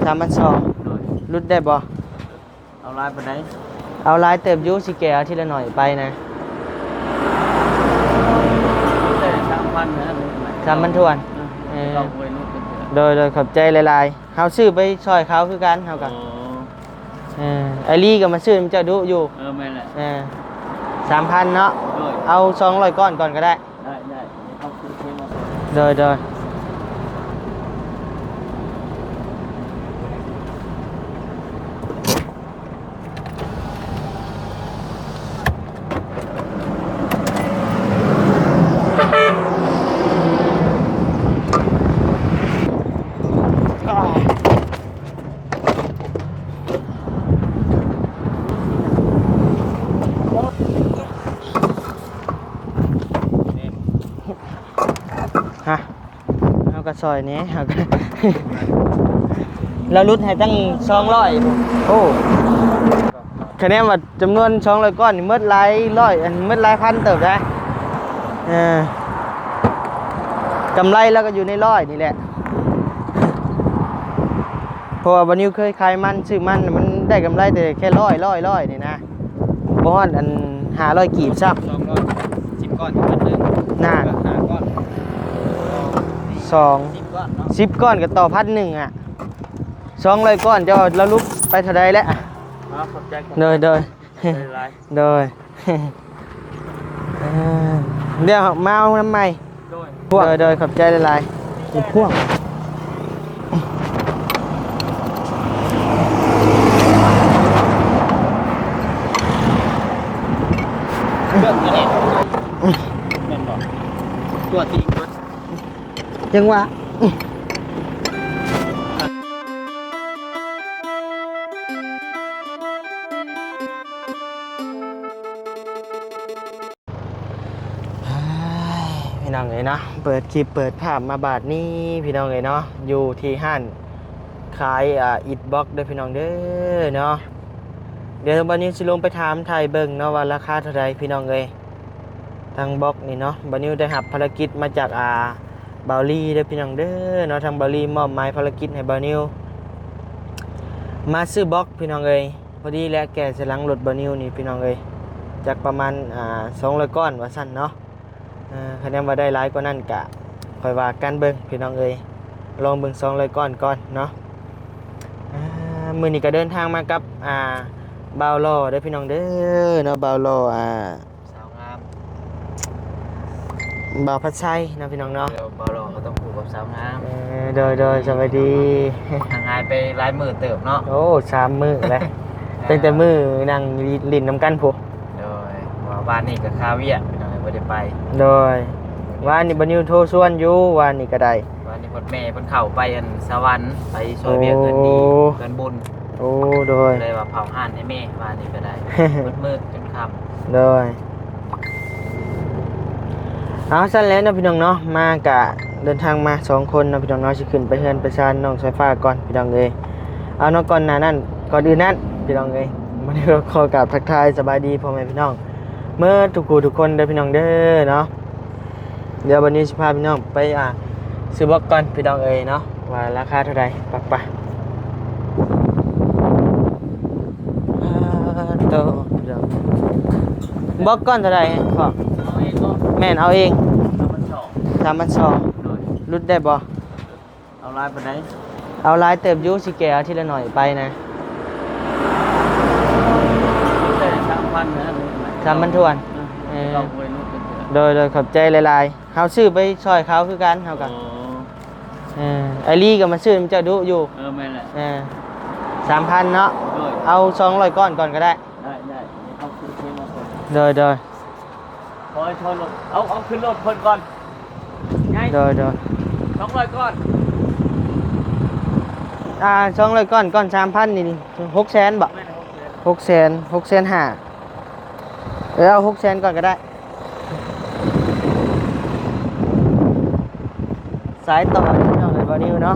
ສາມພັນສອງ. ໂດຍ. ຫຼຸດໄດ້ບໍ່? ເອົາຫຼາຍປານໃດ? ເອົາຫຼາຍເຕີບຢູ່ ຊິແກ່ເອົາທີລະໜ້ອຍໄປນະ. ແຕ່ສາມພັນນະ. ສາມພັນຖ້ວນ. ເອີ ເອີ ເຮົາບໍ່ໄດ້ຫຼຸດຈັກເທື່ອ. ໂດຍ ໂດຍ ຂອບໃຈຫຼາຍໆ. ເຮົາຊື້ໄປຊ່ອຍເຂົາຄືກັນ ເຮົາກໍ. ໂອ້ ເອີ ອ້າຍລີກໍມາຊື້ນຳເຈົ້າດຸຢູ່. ເອີ ແມ່ນແຫຼະ. ເອີ ສາມພັນເນາະ. ໂດຍ. ເອົາສອງຮ້ອຍກ້ອນກ່ອນກໍໄດ້. ໄດ້ ໄດ້ ເຮົາຄືເຄມາ. ໂດຍ ໂດຍ. ຮະ ເຮົາກໍຊ່ອຍແດ່ ເຮົາກໍ ລາວຫຼຸດໃຫ້ຕັ້ງສອງຮ້ອຍ. ໂອ້ ຄະແນນວ່າຈຳນວນສອງຮ້ອຍກ້ອນນີ້ໝົດຫຼາຍຮ້ອຍ ອັນ ໝົດຫຼາຍພັນເຕີບໄດ໋. ເອີ ກຳໄລລາວກໍຢູ່ໃນຮ້ອຍນີ້ແຫຼະ ເພາະວ່າບ່າວນິວເຄີຍຂາຍມັນ ຊື້ມັນ ມັນໄດ້ກຳໄລແຕ່ແຄ່ຮ້ອຍ ຮ້ອຍ ຮ້ອຍນີ້ນະ. ບໍ່ຮອດອັນຫ້າຮ້ອຍກີບຊ້ຳ. ສອງຮ້ອຍສິບກ້ອນພັນໜຶ່ງ ນັ້ນ ຫ້າກ້ອນ ສອງ ສິບກ້ອນເນາະ ສິບກ້ອນກໍຕໍ່ພັນໜຶ່ງອະ. ສອງຮ້ອຍກ້ອນ ເຈົ້າລະຫຼຸດໄປເທົ່າໃດແລ້ວ? ອໍ ຂອບໃຈ ຂອບໃຈ. ໂດຍ ໂດຍ ຫຼາຍໆ. ໂດຍ ເອີ ດຽວມາເອົານຳໃໝ່. ໂດຍ ໂດຍ ໂດຍ ຂອບໃຈຫຼາຍໆ. ເກັບພວກ ເຄື່ອງອັນນີ້ແມ່ນບໍ່? ຕົວຈິງເບິດ ຈັ່ງຫວະ. ພີ່ນ້ອງເອີຍເນາະ ເປີດຄລິບເປີດພາບມາບາດນີ້ພີ່ນ້ອງເອີຍເນາະ ຢູ່ທີ່ຮ້ານຂາຍ ອ່າ ອິດບລັອກເດີພີ່ນ້ອງເດີເນາະ. ດຽວບ່າວນິວຊິລົງໄປຖາມໄຖ່ເບິ່ງເນາະວ່າລາຄາເທົ່າໃດພີ່ນ້ອງເອີຍ. ທາງບລັອກນີ້ເນາະ ບ່າວນິວໄດ້ຮັບພາລະກິດມາຈາກ ອ່າ ບ່າວລີເດີພີ່ນ້ອງເດີເນາະ. ທາງບ່າວລີມອບໝາຍພາລະກິດໃຫ້ບ່າວນິວມາຊື້ບລັອກພີ່ນ້ອງເອີຍ. ພໍດີແຫຼະ ແກ່ໃສ່ຫຼັງລົດບ່າວນິວນີ້ພີ່ນ້ອງເອີຍ ຈັກປະມານ ອ່າ ສອງຮ້ອຍກ້ອນວ່າຊັ້ນເນາະ. ເອີ ຄັນແມ່ນວ່າໄດ້ຫຼາຍກວ່ານັ້ນກະຄ່ອຍວ່າກັນເບິ່ງພີ່ນ້ອງເອີຍ ລອງເບິ່ງສອງຮ້ອຍກ້ອນກ່ອນເນາະ. ອ່າ ມື້ນີ້ກໍເດີນທາງມາກັບ ອ່າ ບ່າວຫຼໍ່ເດີພີ່ນ້ອງເດີເນາະ ບ່າວຫຼໍ່ ອ່າ ສາວງາມ ບ່າວພັດໄຊເນາະພີ່ນ້ອງເນາະ. ດຽວບ່າວຫຼໍ່ກໍຕ້ອງຄູ່ກັບສາວງາມ. ເອີ ໂດຍ ໂດຍ ສະບາຍດີ. ຫ່າງຫາຍໄປຫຼາຍມື້ເຕີບເນາະ. ໂອ້ ສາມມື້ແລ້ວ ຕັ້ງແຕ່ມື້ນັ່ງຫຼິ້ນນຳກັນພຸ້ນ. ໂດຍ ວ່າວານນີ້ກໍຄາວຽກ ພີ່ນ້ອງເອີຍ ບໍ່ໄດ້ໄປ. ໂດຍ ວານນີ້ບ່າວນິວໂທຊວນຢູ່ ວານນີ້ກໍໄດ້. ວານນີ້ໝົດແມ່ເພິ່ນເຂົ້າໄປອັນສະຫວັນ ໄປຊ່ອຍວຽກເຮືອນດີ ໂອ້ ເຮືອນບຸນ. ໂອ້ ໂດຍ ເລີຍວ່າເຝົ້າຮ້ານໃຫ້ແມ່ ວານນີ້ກໍໄດ້ ໝົດມື້ຈົນຄ່ຳ. ໂດຍ ເອົາ ຊັ້ນແຫຼະເນາະພີ່ນ້ອງເນາະ ມາກະເດີນທາງມາສອງຄົນເນາະພີ່ນ້ອງເນາະ ຊິຂຶ້ນໄປເຮືອນໄປຊານນ້ອງສາຍຟ້າກ່ອນພີ່ນ້ອງເອີຍ. ເອົາເນາະ ກ່ອນໜ້ານັ້ນ ກ່ອນອື່ນນັ້ນພີ່ນ້ອງເອີຍ ມື້ນີ້ກໍຂໍກາບທັກທາຍສະບາຍດີພໍ່ແມ່ພີ່ນ້ອງເໝິດທຸກຜູ້ທຸກຄົນເດີພີ່ນ້ອງເດີເນາະ. ດຽວບັດນີ້ຊິພາພີ່ນ້ອງໄປ ອ່າ ຊື້ບລັອກກ່ອນພີ່ນ້ອງເອີຍເນາະ ວ່າລາຄາເທົ່າໃດ. ປະ ປະ ໂຕ ບລັອກກ້ອນເທົ່າໃດພໍ່? ເອົາເອງບໍ່? ແມ່ນ ເອົາເອງ. ສາມພັນສອງ. ສາມພັນສອງ. ໂດຍ. ຫຼຸດໄດ້ບໍ່? ເອົາຫຼາຍປານໃດ? ເອົາຫຼາຍເຕີບຢູ່ ຊິແກ່ເອົາທີລະໜ້ອຍໄປນະ. ແຕ່ສາມພັນນະ. ສາມພັນຖ້ວນ. ເອີ ເອີ ເຮົາບໍ່ໄດ້ຫຼຸດຈັກເທື່ອ. ໂດຍ ໂດຍ ຂອບໃຈຫຼາຍໆ. ເຮົາຊື້ໄປຊ່ອຍເຂົາຄືກັນ ເຮົາກໍ. ອໍ ເອີ ອ້າຍລີກໍມາຊື້ນຳເຈົ້າດຸຢູ່. ເອີ ແມ່ນແຫຼະ. ເອີ ສາມພັນເນາະ. ໂດຍ. ເອົາສອງຮ້ອຍກ້ອນກ່ອນກໍໄດ້. ໄດ້ ໄດ້ ເຮົາຄືເຄມາສົ່ງ. ໂດຍ ໂດຍ. ຂໍໃຫ້ໂທລົດ ເອົາ ເອົາຂຶ້ນລົດເພິ່ນກ່ອນ. ໂດຍ ໂດຍ. ສອງຮ້ອຍກ້ອນ. ອ່າ ສອງຮ້ອຍກ້ອນ ກ້ອນສາມພັນນີ້ ຫົກແສນບໍ່? ແມ່ນ ຫົກແສນ. ຫົກແສນ ຫົກແສນຫ້າ. ເອີ ເອົາຫົກແສນກ່ອນກໍໄດ້. ສາຍຕໍ່ພີ່ນ້ອງເອີຍ ບ່າວນິວເນາະ.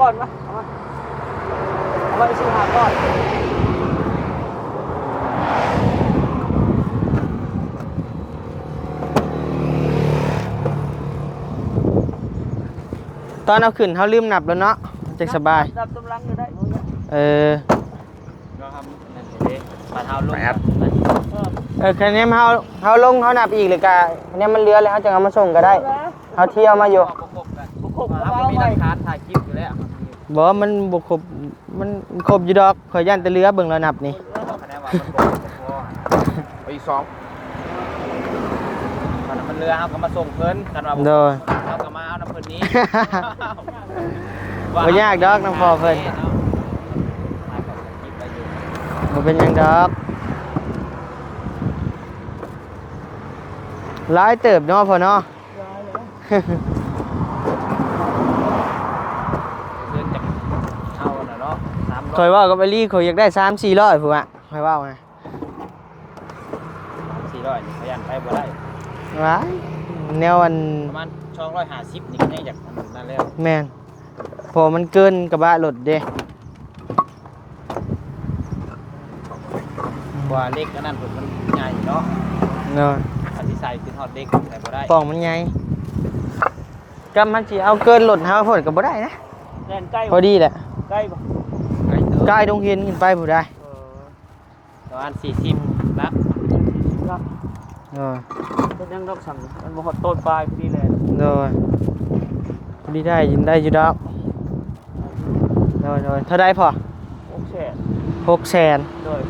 ກ່ອນວະ ເອົາມາ ເອົາມາສີ່ຫ້າກ້ອນ. ຕອນເອົາຂຶ້ນເຮົາລືມນັບແລ້ວເນາະ ມັນຈັ່ງສະບາຍ. ນັບຕາມຫຼັງກໍໄດ້. ເອີ ເນາະ ເຮົາ ນັ້ນເດ້ ບາດເຮົາລົງ ເອີ ຄະແນນເຮົາ ເຮົາລົງ ເຮົານັບອີກ ແລ້ວກະຄະແນນມັນເຫຼືອ ແລ້ວເຮົາຈັ່ງເອົາມາສົ່ງກໍໄດ້. ເຮົາທ່ຽວມາຢູ່ ບໍ່ຄົບກັນ ບໍ່ຄົບ ເຮົາບໍ່ມີຫຼັກຖານຖ່າຍຄລິບຢູ່ແລ້ວ. ບໍ່ ມັນບໍ່ຄົບ ມັນຄົບຢູ່ດອກ ຂ້ອຍຢ້ານແຕ່ເຫຼືອ ເບິ່ງແລ້ວນັບນີ້. ຄະແນນວ່າມັນບໍ່ຄົບພໍ ເອົາອີກສອງ ຄັນມັນເຫຼືອເຮົາກໍມາສົ່ງເພິ່ນ ຄັນວ່າບໍ່ ໂດຍ ເຮົາກໍມາເອົານຳເພິ່ນນີ້. ບໍ່ຍາກດອກນຳພໍ່ເພິ່ນ ບໍ່ເປັນຫຍັງດອກ. ຫຼາຍເຕີບເນາະພໍ່ເນາະ. ເດີນຈາກເຮົານະເນາະ ສາມຮ້ອຍ ຂ້ອຍເວົ້າກັບອາລີ ຂ້ອຍຢາກໄດ້ສາມສີ່ຮ້ອຍພຸ້ນອະ ຂ້ອຍເວົ້ານະ. ສາມສີ່ຮ້ອຍນີ້ຂ້ອຍຢ້ານໄປບໍ່ໄດ້. ວ້າຍ ແນວອັນ ປະມານສອງຮ້ອຍຫ້າສິບນີ້ກໍຍັງຢາກອັນນັ້ນແລ້ວ. ແມ່ນ ເພາະມັນເກີນກະບະລົດເດ້. ກວ່າເຫຼັກອັນນັ້ນພຸ້ນ ມັນໃຫຍ່ເນາະ. ໂດຍ ອາດຊິໃສ່ຂຶ້ນຮອດເຫຼັກໃສ່ບໍ່ໄດ້ ປ່ອງມັນໃຫຍ່. ກຳມັນຊິເອົາເກີນລົດເຮົາພຸ້ນກໍບໍ່ໄດ້ນະ. ແລ່ນໄກ ພໍດີແຫຼະ. ໄກບໍ່? ໄກເຕີບ ກາຍດົງເຫັນຂຶ້ນໄປພຸ້ນໄດ໋. ເອີ ປະມານສີ່ສິບນະ ສີ່ສິບນະ. ເອີ ເປັນຫຍັງດອກ ຊ່ຳມັນບໍ່ຮອດຕົ້ນປາຍພໍດີແຫຼະ. ໂດຍ ພໍດີໄດ້ ໄດ້ຢູ່ດອກ. ໂດຍໆ ເທົ່າໃດພໍ່? ຫົກແສນ. ຫົກແສນ. ໂດຍ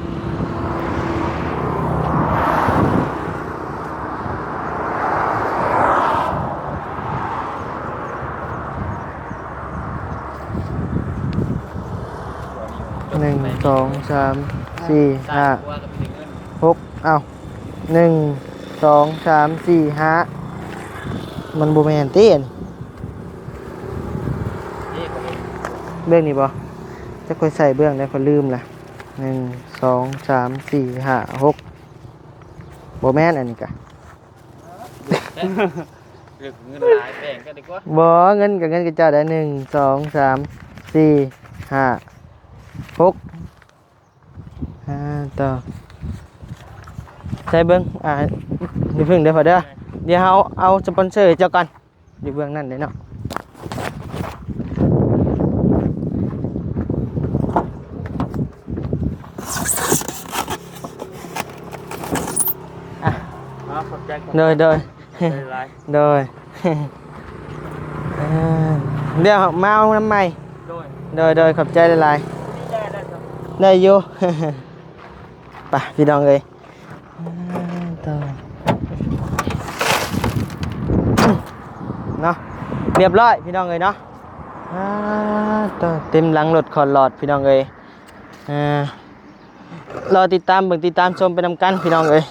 ໜຶ່ງ ສອງ ສາມ ສີ່ ຫ້າ ຫົກ ເອົ້າ ໜຶ່ງ ສອງ ສາມ ສີ່ ຫ້າ ມັນບໍ່ແມ່ນຕິອັນນີ້. ເບື້ອງນີ້ບໍ່? ຈັກຂ້ອຍໃສ່ເບື້ອງໃດ ຂ້ອຍລືມລະ. ໜຶ່ງ ສອງ ສາມ ສີ່ ຫ້າ ຫົກ ບໍ່ແມ່ນອັນນີ້ກະ. ເງິນຫຼາຍ ແບ່ງກັນດີກວ່າ. ບໍ່ ເງິນກະເງິນຂະເຈົ້າໄດ໋. ໜຶ່ງ ສອງ ສາມ ສີ່ ຫ້າ ຫົກ ອ່າ ຕໍ່ ໃສ່ເບິ່ງ ອ່າ ຢ່າເພິ່ງເດີພໍ່ເດີ ດຽວເຮົາເອົາສະປອນເຊີໃຫ້ເຈົ້າກ່ອນ. ຢູ່ເບື້ອງນັ້ນເດ້ເນາະ. ອ່ະ ອ່າ ຂອບໃຈ ຂອບໃຈ ໂດຍໆ ຫຼາຍໆ ໂດຍ ເອີ ດຽວມາເອົານຳໃໝ່. ໂດຍ ໂດຍໆ ຂອບໃຈຫຼາຍໆ. ໄດ້ຢູ່ ໄປພີ່ນ້ອງເອີຍ. ອ່າ ຕໍ່ ເນາະ ຮຽບຮ້ອຍພີ່ນ້ອງເອີຍເນາະ. ອ່າ ຕໍ່ ເຕັມຫຼັງລົດຂອດຫຼອດພີ່ນ້ອງເອີຍ. ອ່າ ລໍຕິດຕາມເບິ່ງ ຕິດຕາມຊົມໄປນຳກັນພີ່ນ້ອງເອີຍ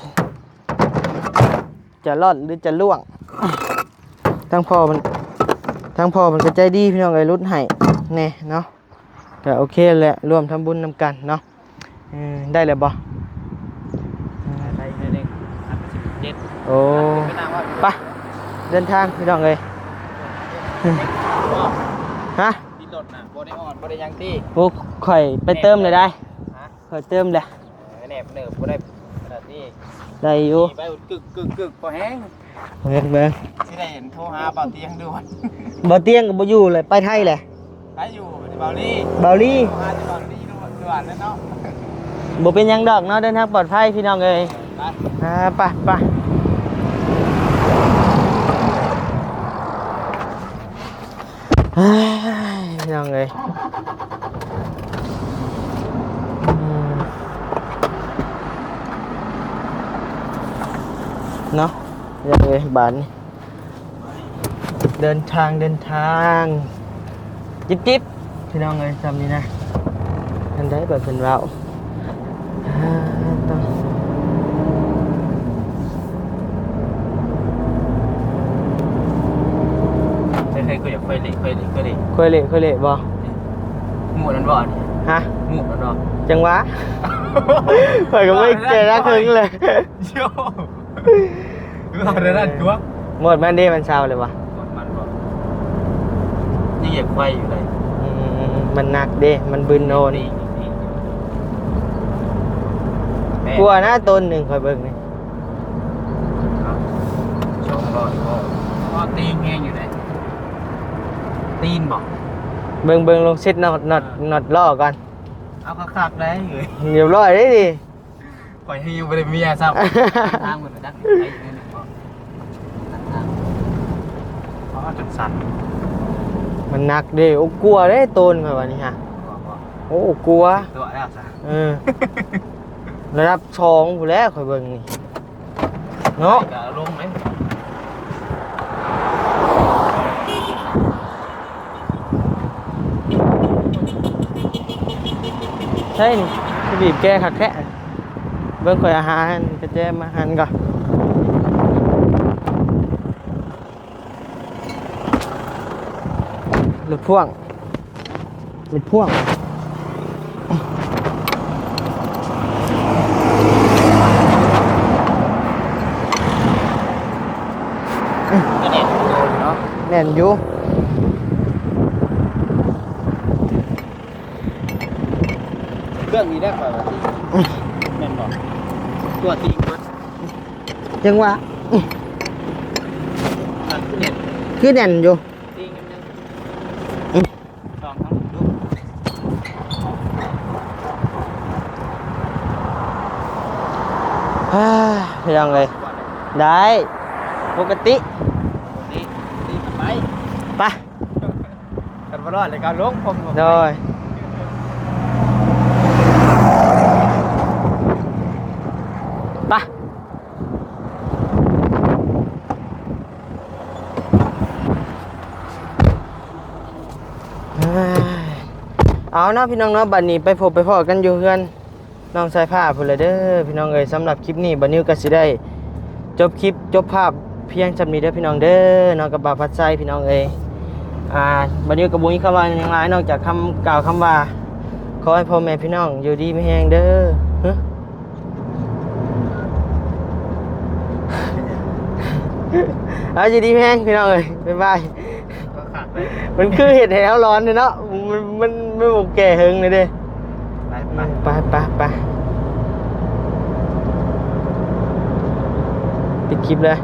ຈະລອດຫຼືຈະລ່ວງ. ທາງພໍ່ເພິ່ນ ທາງພໍ່ເພິ່ນກໍໃຈດີພີ່ນ້ອງເອີຍ ຫຼຸດໃຫ້ແດ່ເນາະ. ກໍໂອເຄແຫຼະ ຮ່ວມທຳບຸນນຳກັນເນາະ. ເອີ ໄດ້ແລ້ວບໍ່? ໄດ້ໜ້ອຍໜຶ່ງ ສາມສິບເຈັດ. ໂອ້ ໄປ ເດີນທາງພີ່ນ້ອງເອີຍ. ຮະ? ຕິດລົດນະ ບໍ່ໄດ້ອອນ ບໍ່ໄດ້ຫຍັງຕິ? ໂອ້ ຂ້ອຍໄປເຕີມແລ້ວໄດ໋. ຮະ? ຂ້ອຍເຕີມແລ້ວ. ເອີ ແນບເນີບບໍ່ໄດ້ຂະໜາດນີ້ ໄດ້ຢູ່ ໄປກຶກໆໆ ພໍແຮງ. ເບິ່ງ ເບິ່ງ ຊິໄດ້ເຫັນໂທຫາບ່າວຕຽງດ່ວນ. ບ່າວຕຽງກໍບໍ່ຢູ່ແຫຼະ ໄປໄທແຫຼະ. ໄປຢູ່ບ່າວລີ ບ່າວລີ ໂທຫາບ່າວລີດ່ວນແລ້ວເນາະ. ບໍ່ເປັນຫຍັງດອກເນາະ ເດີນທາງປອດໄພພີ່ນ້ອງເອີຍ. ໄປ ອ່າ ໄປ ໄປ. ເຮີ້ຍ ພີ່ນ້ອງເອີຍ ອືມ ເນາະ ພີ່ນ້ອງເອີຍ ບາດນີ້ ເດີນທາງ ເດີນທາງ ຈິບໆ ພີ່ນ້ອງເອີຍ ຊ່ຳນີ້ນະ ອັນໃດ ແບບເພິ່ນເວົ້າ ອ່າ ຕ້ອງ ໃຜໆກໍຢາກຄ່ອຍເລະ ຄ່ອຍເລະ ຄ່ອຍເລະ ຄ່ອຍເລະ ຄ່ອຍເລະບໍ່? ໝູດນັ້ນບໍ່? ຮະ? ໝູດນັ້ນບໍ່? ຈັ່ງຫວະ ຂ້ອຍກໍບໍ່ແກ່ລະເຄິ່ງເລີຍ ໂຍ ວ່າແນວນັ້ນຕົວະ ໝົດມັນເດ້ ມັນເຊົາເລີຍຫວະ? ໝົດມັນບໍ່? ຍັງຢາກໄຂວ່ຢູ່ເລີຍ ອືມ ມັນໜັກເດ້ ມັນບຶນໂນນ. ແມ່ນ ກວ່ານະ ໂຕນໜຶ່ງຂ້ອຍເບິ່ງນີ້ ສອງຮ້ອຍພໍ. ອໍ ຕີນແຮງຢູ່ເດ້ ຕີນບໍ? ເບິ່ງ ເບິ່ງລົງຊິດ ນັອດ ນັອດ ເອີ ນັອດລໍ້ກ່ອນ. ເອົາຄັກໆໄດ໋ເອີຍ ຮຽບຮ້ອຍເດ້ນີ້. ຂ້ອຍຍັງບໍ່ໄດ້ເມຍຊ້ຳ ທາງເພິ່ນຈັກໄປອີກໜ້ອຍໜຶ່ງບໍ່? ອໍ ຈັ່ງຊັ້ນ ມັນໜັກເດ້. ໂອ້ ກວ່າເດ້ໂຕນຂ້ອຍວ່ານີ້ຮະ. ກວ່າບໍ່? ໂອ້ ກວ່າ ຕົວະແລ້ວຊະ. ເອີ ລະດັບສອງພຸ້ນແຫຼະ ຂ້ອຍເບິ່ງນີ້ເນາະ ກະລົງເລີຍ. ໃຊ່ນີ້ ຄືບີບແກຄັກແທ້. ເບິ່ງຂ້ອຍເອົາຫາຫັ້ນກະແຈມາຫັ້ນກ່ອນ. ລົດພ່ວງ ລົດພ່ວງ ກະແໜ້ນຢູ່ເນາະ ແໜ້ນຢູ່. ເຄື່ອງນີ້ໄດ້ຂ້ອຍວ່າຕິ ແມ່ນບໍ່? ຕົວຕີງເບິດ ຈັ່ງຫວະ ນັ້ນຄືແໜ້ນ ຄືແໜ້ນຢູ່ ຕີງຍັງ ອືມ ລອງທຳດູ. ອ່າ ພີ່ນ້ອງເອີຍ ໄດ້ປົກກະຕິ ນີ້ ນີ້ໄປ ໄປ. ຄັນບໍ່ລອດແລ້ວກໍລົງ ຜົມລົງ ໂດຍ ໄປ. ເອົາເນາະ ພີ່ນ້ອງເນາະ ບັດນີ້ໄປພົບໄປພໍ້ກັນຢູ່ເຮືອນ ນ້ອງສາຍຟ້າພຸ້ນລະເດີພີ່ນ້ອງເອີຍ. ສຳລັບຄລິບນີ້ ບ່າວນິວກໍຊິໄດ້ຈົບຄລິບຈົບພາບພຽງສ່ຳນີ້ເດີພີ່ນ້ອງເດີເນາະ ກັບບ່າວພັດໄຊພີ່ນ້ອງເອີຍ. ອ່າ ບ່າວນິວກໍບໍ່ມີຄຳວ່າຫຍັງຫຼາຍ ນອກຈາກຄຳກ່າວຄຳວ່າ ຂໍໃຫ້ພໍ່ແມ່ພີ່ນ້ອງຢູ່ດີມີແຮງເດີ. ຮະ ເອົາ ຢູ່ດີມີແຮງພີ່ນ້ອງເອີຍ ບາຍບາຍ. ມັນຄືເຮັດໃຫ້ເຮົາຮ້ອນເດ້ເນາະ ມັນ ມັນ ມັນບໍ່ແກ່ເຫິງເລີຍເດ້. ໄປ ໄປ ໄປ ໄປ ໄປ ປິດຄລິບເລີຍ.